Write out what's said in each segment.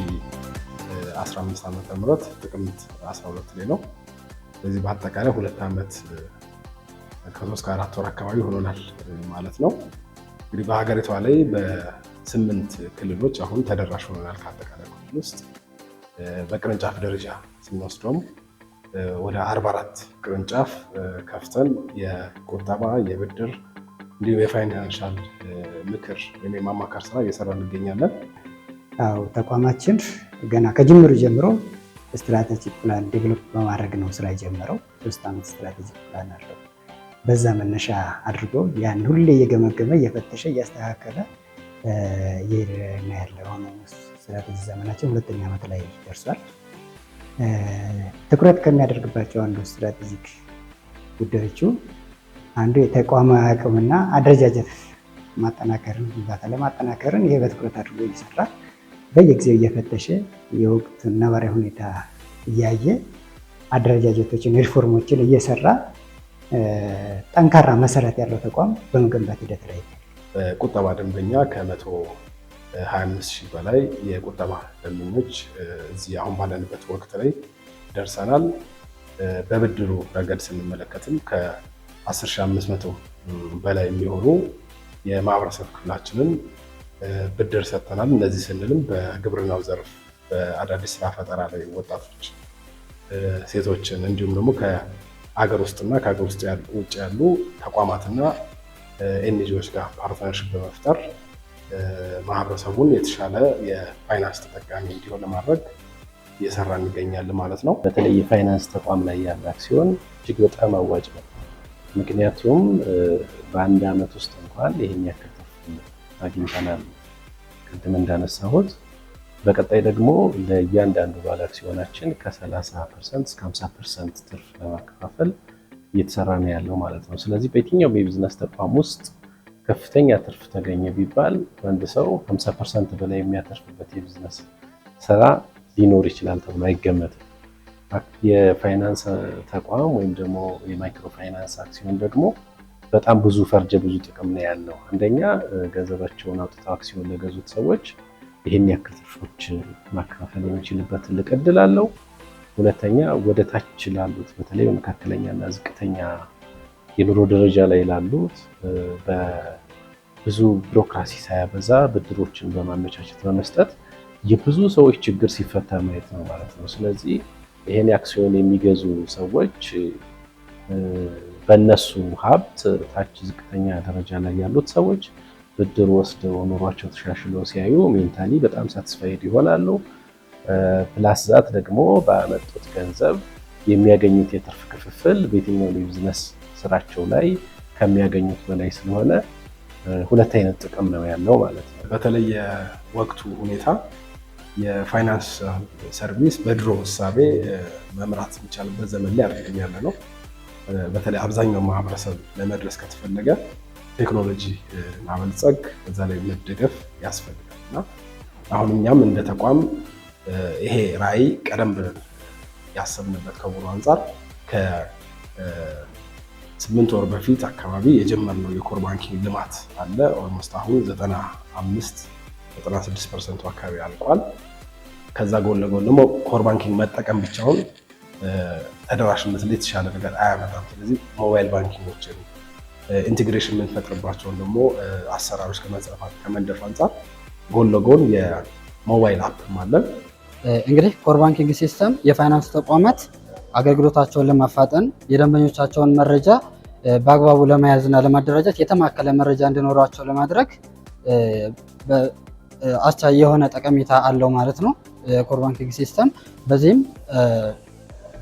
በ2015 ዓ.ም ጥቅምት 12 ላይ ነው። ስለዚህ በአጠቃላይ 2 ዓመት ከ 3 ከ4 ወር አካባቢ ሆኖናል ማለት ነው። እንግዲህ በሀገሪቷ ላይ በስምንት ክልሎች አሁን ተደራሽ ሆነናል። ከአጠቃላይ ክልል ውስጥ በቅርንጫፍ ደረጃ ስንወስደውም ወደ 44 ቅርንጫፍ ከፍተን የቁጠባ፣ የብድር እንዲሁም የ financial ምክር ወይም የማማከር ስራ እየሰራ እንገኛለን። አዎ፣ ተቋማችን ገና ከጅምሩ ጀምሮ strategic plan develop በማድረግ ነው ስራ የጀመረው። 3 ዓመት strategic plan አለው። በዛ መነሻ አድርጎ ያን ሁሌ እየገመገመ፣ እየፈተሸ፣ እያስተካከለ እየሄደ ነው ያለው። አሁን ስትራቴጂ ዘመናችን ሁለተኛ ዓመት ላይ ደርሷል። ትኩረት ከሚያደርግባቸው አንዱ strategic ጉዳዮቹ አንዱ የተቋማዊ አቅምና አደረጃጀት ማጠናከርን፣ ግንባታ ላይ ማጠናከርን ይሄ በትኩረት አድርጎ እየሰራ፣ በየጊዜው እየፈተሸ፣ የወቅቱን ነባራዊ ሁኔታ እያየ፣ አደረጃጀቶችን ሪፎርሞችን እየሰራ ጠንካራ መሰረት ያለው ተቋም በመገንባት ሂደት ላይ። በቁጠባ ደንበኛ ከ125 ሺህ በላይ የቁጠባ ደንበኞች እዚህ አሁን ባለንበት ወቅት ላይ ደርሰናል። በብድሩ ረገድ ስንመለከትም ከ10,500 በላይ የሚሆኑ የማህበረሰብ ክፍላችንን ብድር ሰጥተናል። እነዚህ ስንልም በግብርናው ዘርፍ፣ በአዳዲስ ስራ ፈጠራ ላይ ወጣቶች፣ ሴቶችን እንዲሁም ደግሞ ከአገር ውስጥና ከሀገር ውስጥ ውጭ ያሉ ተቋማትና NGO ዎች ጋር partnership በመፍጠር ማህበረሰቡን የተሻለ የፋይናንስ ተጠቃሚ እንዲሆን ለማድረግ እየሰራ እንገኛለን ማለት ነው። በተለይ የፋይናንስ ተቋም ላይ ያለ አክሲዮን እጅግ በጣም አዋጭ ነው። ምክንያቱም በአንድ ዓመት ውስጥ እንኳን ይህን ያክል ትርፍ አግኝተናል። ቅድም እንዳነሳሁት በቀጣይ ደግሞ ለእያንዳንዱ ባለ አክሲዮናችን ከ30% እስከ 50% ትርፍ ለማከፋፈል እየተሰራ ነው ያለው ማለት ነው። ስለዚህ በየትኛውም የቢዝነስ ተቋም ውስጥ ከፍተኛ ትርፍ ተገኘ ቢባል አንድ ሰው 50% በላይ የሚያተርፍበት የቢዝነስ ስራ ሊኖር ይችላል ተብሎ አይገመትም። የፋይናንስ ተቋም ወይም ደግሞ የማይክሮ ፋይናንስ አክሲዮን ደግሞ በጣም ብዙ ፈርጀ ብዙ ጥቅም ነው ያለው። አንደኛ ገንዘባቸውን አውጥተው አክሲዮን ለገዙት ሰዎች ይህን ያክል ትርፎች ማከፋፈል የሚችልበት ትልቅ እድል አለው። ሁለተኛ ወደ ታች ላሉት፣ በተለይ በመካከለኛና ዝቅተኛ የኑሮ ደረጃ ላይ ላሉት በብዙ ቢሮክራሲ ሳያበዛ ብድሮችን በማመቻቸት በመስጠት የብዙ ሰዎች ችግር ሲፈታ ማየት ነው ማለት ነው። ስለዚህ ይሄን አክሲዮን የሚገዙ ሰዎች በእነሱ ሀብት ታች ዝቅተኛ ደረጃ ላይ ያሉት ሰዎች ብድር ወስደው ኑሯቸው ተሻሽሎ ሲያዩ mentally በጣም satisfied ይሆናሉ። Plus that ደግሞ ባመጡት ገንዘብ የሚያገኙት የትርፍ ክፍፍል በየትኛውም የቢዝነስ ስራቸው ላይ ከሚያገኙት በላይ ስለሆነ ሁለት አይነት ጥቅም ነው ያለው ማለት ነው። በተለይ የወቅቱ ሁኔታ የ finance service በድሮ እሳቤ መምራት የሚቻልበት ዘመን ላይ አይደለም ያለ ነው። በተለይ አብዛኛው ማህበረሰብ ለመድረስ ከተፈለገ ቴክኖሎጂ ማበልጸግ፣ በዛ ላይ መደገፍ ያስፈልጋል እና አሁን እኛም እንደ ተቋም ይሄ ራዕይ ቀደም ብለን ያሰብንበት ከመሆኑ አንጻር ከ8 ወር በፊት አካባቢ የጀመርነው የ core banking ልማት አለ። Almost አሁን 95 96% ኡ አካባቢ አልቋል። ከዛ ጎን ለጎን ደግሞ core banking መጠቀም ብቻውን ተደራሽነት ላይ የተሻለ ነገር አያመጣም። ስለዚህ mobile banking ኦችን integration የምንፈጥርባቸውን ደግሞ አሰራሮች ከመጻፋት ከመንደፍ አንጻር ጎን ለጎን የ mobile app ም አለን። እንግዲህ core banking system የፋይናንስ ተቋማት አገልግሎታቸውን ለማፋጠን፣ የደንበኞቻቸውን መረጃ በአግባቡ ለመያዝና ለማደራጀት፣ የተማከለ መረጃ እንዲኖራቸው ለማድረግ አስቻይ የሆነ ጠቀሜታ አለው ማለት ነው core banking system። በዚህም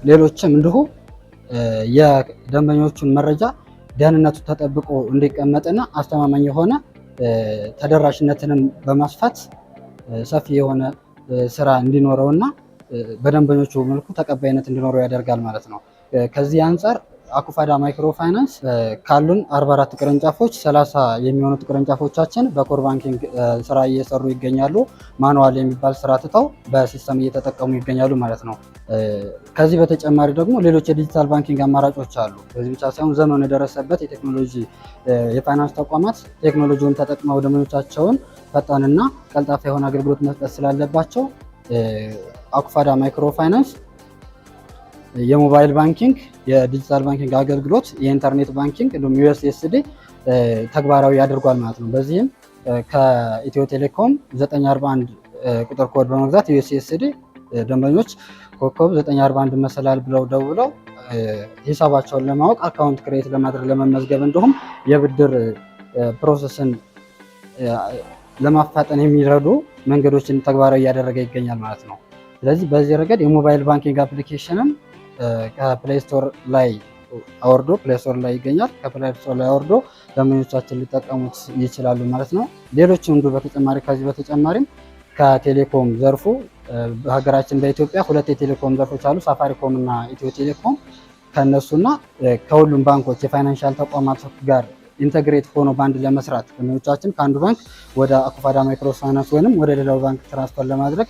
ሌሎችም እንዲሁ የደንበኞቹን መረጃ ደህንነቱ ተጠብቆ እንዲቀመጥና አስተማማኝ የሆነ ተደራሽነትንም በማስፋት ሰፊ የሆነ ስራ እንዲኖረውና በደንበኞቹ መልኩ ተቀባይነት እንዲኖረው ያደርጋል ማለት ነው። ከዚህ አንጻር አኩፋዳ ማይክሮ ፋይናንስ ካሉን 44 ቅርንጫፎች 30 የሚሆኑት ቅርንጫፎቻችን በ core banking ስራ እየሰሩ ይገኛሉ። Manual የሚባል ስራ ትተው በ system እየተጠቀሙ ይገኛሉ ማለት ነው። ከዚህ በተጨማሪ ደግሞ ሌሎች የ digital banking አማራጮች አሉ። በዚህ ብቻ ሳይሆን ዘመኑ የደረሰበት የቴክኖሎጂ የፋይናንስ ተቋማት ቴክኖሎጂውን ተጠቅመው ደንበኞቻቸውን ፈጣንና ቀልጣፋ የሆነ አገልግሎት መስጠት ስላለባቸው አኩፋዳ ማይክሮ ፋይናንስ የ mobile banking፣ የ digital banking አገልግሎት፣ የ internet banking እንዲሁም USSD ተግባራዊ አድርጓል ማለት ነው። በዚህም ከኢትዮ ቴሌኮም 941 ቁጥር ኮድ በመግዛት USSD ደንበኞች ኮከብ 941 መሰላል ብለው ደውለው ሂሳባቸውን ለማወቅ፣ account create ለማድረግ፣ ለመመዝገብ እንዲሁም የብድር process ን ለማፋጠን የሚረዱ መንገዶችን ተግባራዊ እያደረገ ይገኛል ማለት ነው። ስለዚህ በዚህ ረገድ የ mobile banking application ም ከ Play Store ላይ አወርዶ፣ Play Store ላይ ይገኛል። ከ Play Store ላይ አወርዶ ደንበኞቻችን ሊጠቀሙት ይችላሉ ማለት ነው። ሌሎችም እንዲሁ በተጨማሪ፣ ከዚህ በተጨማሪም ከቴሌኮም ዘርፉ በሀገራችን በኢትዮጵያ ሁለት የቴሌኮም ዘርፎች አሉ፣ ሳፋሪኮም እና ኢትዮ ቴሌኮም። ከእነሱና ከሁሉም ባንኮች የ financial ተቋማት ጋር integrate ሆኖ በአንድ ለመስራት ደንበኞቻችን ከአንዱ ባንክ ወደ አኩፋዳ ማይክሮ ፋይናንስ ወይንም ወደ ሌላው ባንክ transfer ለማድረግ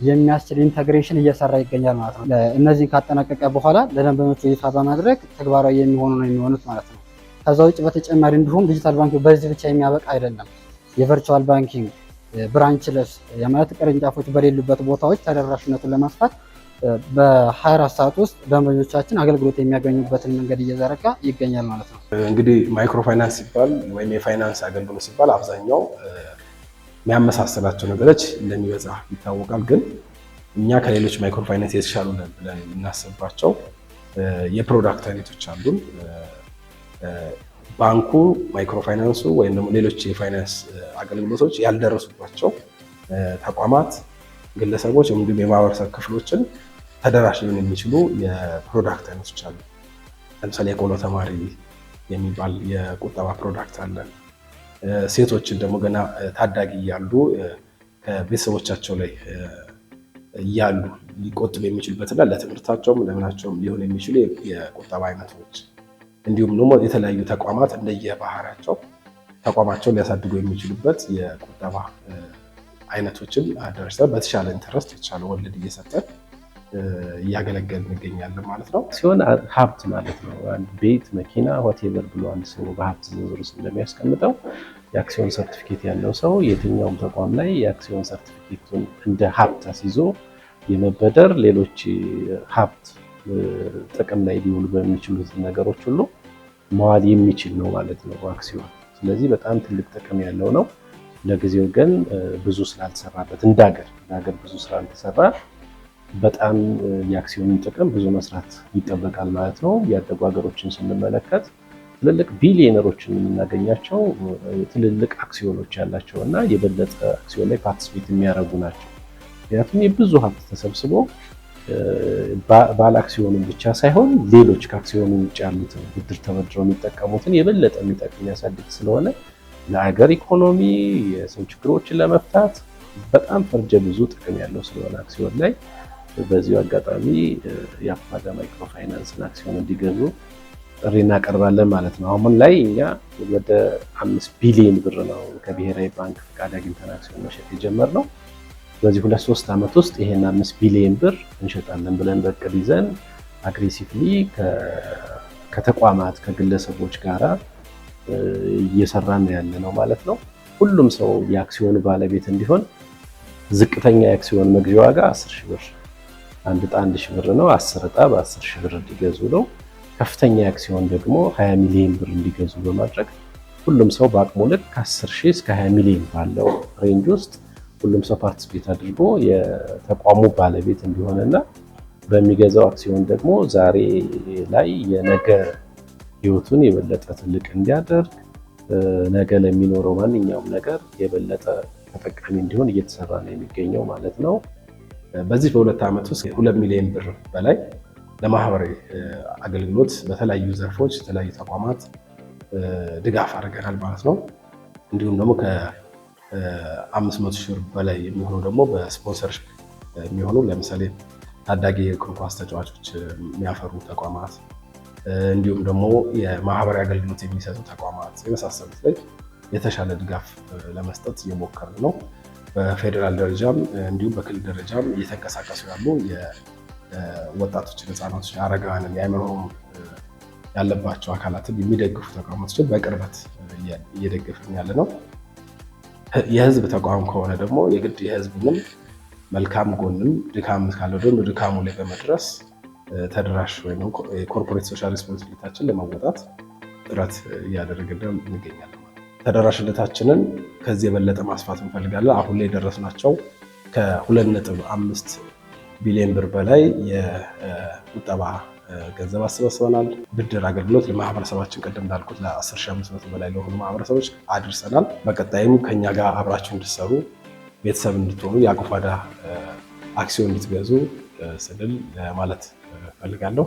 የሚያስችል integration እየሰራ ይገኛል ማለት ነው። እነዚህን ካጠናቀቀ በኋላ ለደንበኞቹ ይፋ በማድረግ ተግባራዊ የሚሆኑ ነው የሚሆኑት ማለት ነው። ከዛ ውጭ በተጨማሪ እንዲሁም digital banking በዚህ ብቻ የሚያበቃ አይደለም። የ virtual banking፣ branchless የማለት ቅርንጫፎች በሌሉበት ቦታዎች ተደራሽነቱን ለማስፋት በ24 ሰዓት ውስጥ ደንበኞቻችን አገልግሎት የሚያገኙበትን መንገድ እየዘረጋ ይገኛል ማለት ነው። እንግዲህ ማይክሮ ፋይናንስ ሲባል ወይም የፋይናንስ አገልግሎት ሲባል አብዛኛው የሚያመሳስላቸው ነገሮች እንደሚበዛ ይታወቃል። ግን እኛ ከሌሎች ማይክሮ ፋይናንስ የተሻሉ ነን ብለን የምናስባቸው የ product አይነቶች አሉን። ባንኩ፣ ማይክሮ ፋይናንሱ ወይም ደግሞ ሌሎች የፋይናንስ አገልግሎቶች ያልደረሱባቸው ተቋማት፣ ግለሰቦች እንዲሁም የማህበረሰብ ክፍሎችን ተደራሽ ሊሆን የሚችሉ የ product አይነቶች አሉ። ለምሳሌ የቆሎ ተማሪ የሚባል የቁጠባ product አለን። ሴቶችን ደግሞ ገና ታዳጊ እያሉ፣ ከቤተሰቦቻቸው ላይ እያሉ ሊቆጥቡ የሚችሉበትና ለትምህርታቸውም ለምናቸውም ሊሆን የሚችሉ የቁጠባ አይነቶች፣ እንዲሁም ደግሞ የተለያዩ ተቋማት እንደየባህሪያቸው ተቋማቸውን ሊያሳድጉ የሚችሉበት የቁጠባ አይነቶችን አደራጅተን በተሻለ interest፣ የተሻለ ወለድ እየሰጠን እያገለገልን እንገኛለን ማለት ነው። ሲሆን ሀብት ማለት ነው። አንድ ቤት፣ መኪና፣ whatever ብሎ አንድ ሰው በሀብት ዝርዝር ውስጥ እንደሚያስቀምጠው የአክሲዮን ሰርቲፊኬት ያለው ሰው የትኛውም ተቋም ላይ የአክሲዮን ሰርቲፊኬቱን እንደ ሀብት አስይዞ የመበደር፣ ሌሎች ሀብት ጥቅም ላይ ሊውሉ በሚችሉት ነገሮች ሁሉ መዋል የሚችል ነው ማለት ነው አክሲዮን። ስለዚህ በጣም ትልቅ ጥቅም ያለው ነው። ለጊዜው ግን ብዙ ስላልተሰራበት፣ እንደ ሀገር ብዙ ስላልተሰራ በጣም የአክሲዮንን ጥቅም ብዙ መስራት ይጠበቃል ማለት ነው። ያደጉ ሀገሮችን ስንመለከት ትልልቅ ቢሊዮነሮችን የምናገኛቸው ትልልቅ አክሲዮኖች ያላቸው እና የበለጠ አክሲዮን ላይ participate የሚያደርጉ ናቸው። ምክንያቱም የብዙ ሀብት ተሰብስቦ ባለ አክሲዮኑን ብቻ ሳይሆን ሌሎች ከአክሲዮኑ ውጭ ያሉትን ብድር ተበድረው የሚጠቀሙትን የበለጠ የሚጠቅም፣ የሚያሳድግ ስለሆነ ለሀገር ኢኮኖሚ የሰው ችግሮችን ለመፍታት በጣም ፈርጀ ብዙ ጥቅም ያለው ስለሆነ አክሲዮን ላይ በዚሁ አጋጣሚ የአኩፋዳ ማይክሮ ፋይናንስን አክሲዮን እንዲገዙ ጥሪ እናቀርባለን ማለት ነው። አሁን ላይ እኛ ወደ 5 ቢሊዮን ብር ነው ከብሔራዊ ባንክ ፈቃድ አግኝተን አክሲዮን መሸጥ የጀመርነው። በዚህ 2-3 ዓመት ውስጥ ይሄን 5 ቢሊዮን ብር እንሸጣለን ብለን በእቅድ ይዘን aggressively ከተቋማት፣ ከግለሰቦች ጋራ እየሰራን ያለ ነው ማለት ነው። ሁሉም ሰው የአክሲዮኑ ባለቤት እንዲሆን ዝቅተኛ የአክሲዮን መግዣ ዋጋ 10 ሺህ ብር፣ አንድ ዕጣ 1 ሺህ ብር ነው። 10 ዕጣ በ10 ሺህ ብር እንዲገዙ ነው። ከፍተኛ አክሲዮን ደግሞ 20 ሚሊዮን ብር እንዲገዙ በማድረግ ሁሉም ሰው በአቅሙ ልክ ከ10 ሺህ እስከ 20 ሚሊዮን ባለው range ውስጥ ሁሉም ሰው participate አድርጎ የተቋሙ ባለቤት እንዲሆንና በሚገዛው አክሲዮን ደግሞ ዛሬ ላይ የነገ ህይወቱን የበለጠ ትልቅ እንዲያደርግ፣ ነገ ለሚኖረው ማንኛውም ነገር የበለጠ ተጠቃሚ እንዲሆን እየተሰራ ነው የሚገኘው ማለት ነው። በዚህ በ2 ዓመት ውስጥ 2 ሚሊዮን ብር በላይ ለማህበራዊ አገልግሎት በተለያዩ ዘርፎች የተለያዩ ተቋማት ድጋፍ አድርገናል ማለት ነው። እንዲሁም ደግሞ ከ500 ሺህ ብር በላይ የሚሆኑ ደግሞ በ sponsorship የሚሆኑ፣ ለምሳሌ ታዳጊ የእግር ኳስ ተጫዋቾች የሚያፈሩ ተቋማት፣ እንዲሁም ደግሞ የማህበራዊ አገልግሎት የሚሰጡ ተቋማት የመሳሰሉት ላይ የተሻለ ድጋፍ ለመስጠት እየሞከርን ነው። በፌዴራል ደረጃም እንዲሁም በክልል ደረጃም እየተንቀሳቀሱ ያሉ የወጣቶችን፣ ህፃናቶችን፣ አረጋውያንን፣ የአእምሮ ያለባቸው አካላትን የሚደግፉ ተቋማቶችን በቅርበት እየደገፍን ያለ ነው። የህዝብ ተቋም ከሆነ ደግሞ የግድ የህዝብንም መልካም ጎንም ድካም ካለው ደግሞ ድካሙ ላይ በመድረስ ተደራሽ ወይም የ corporate social responsibility ያችን ለመወጣት ጥረት እያደረግን እንገኛለን። ተደራሽነታችንን ከዚህ የበለጠ ማስፋት እንፈልጋለን። አሁን ላይ የደረስናቸው ከ2.5 ቢሊዮን ብር በላይ የቁጠባ ገንዘብ አሰባስበናል። ብድር አገልግሎት ለማህበረሰባችን ቅድም እንዳልኩት ለ10,500 በላይ ለሆኑ ማህበረሰቦች አድርሰናል። በቀጣይም ከኛ ጋር አብራችሁ እንድትሰሩ፣ ቤተሰብ እንድትሆኑ፣ የአጎፋዳ አክሲዮን እንድትገዙ ስንል ማለት እፈልጋለሁ።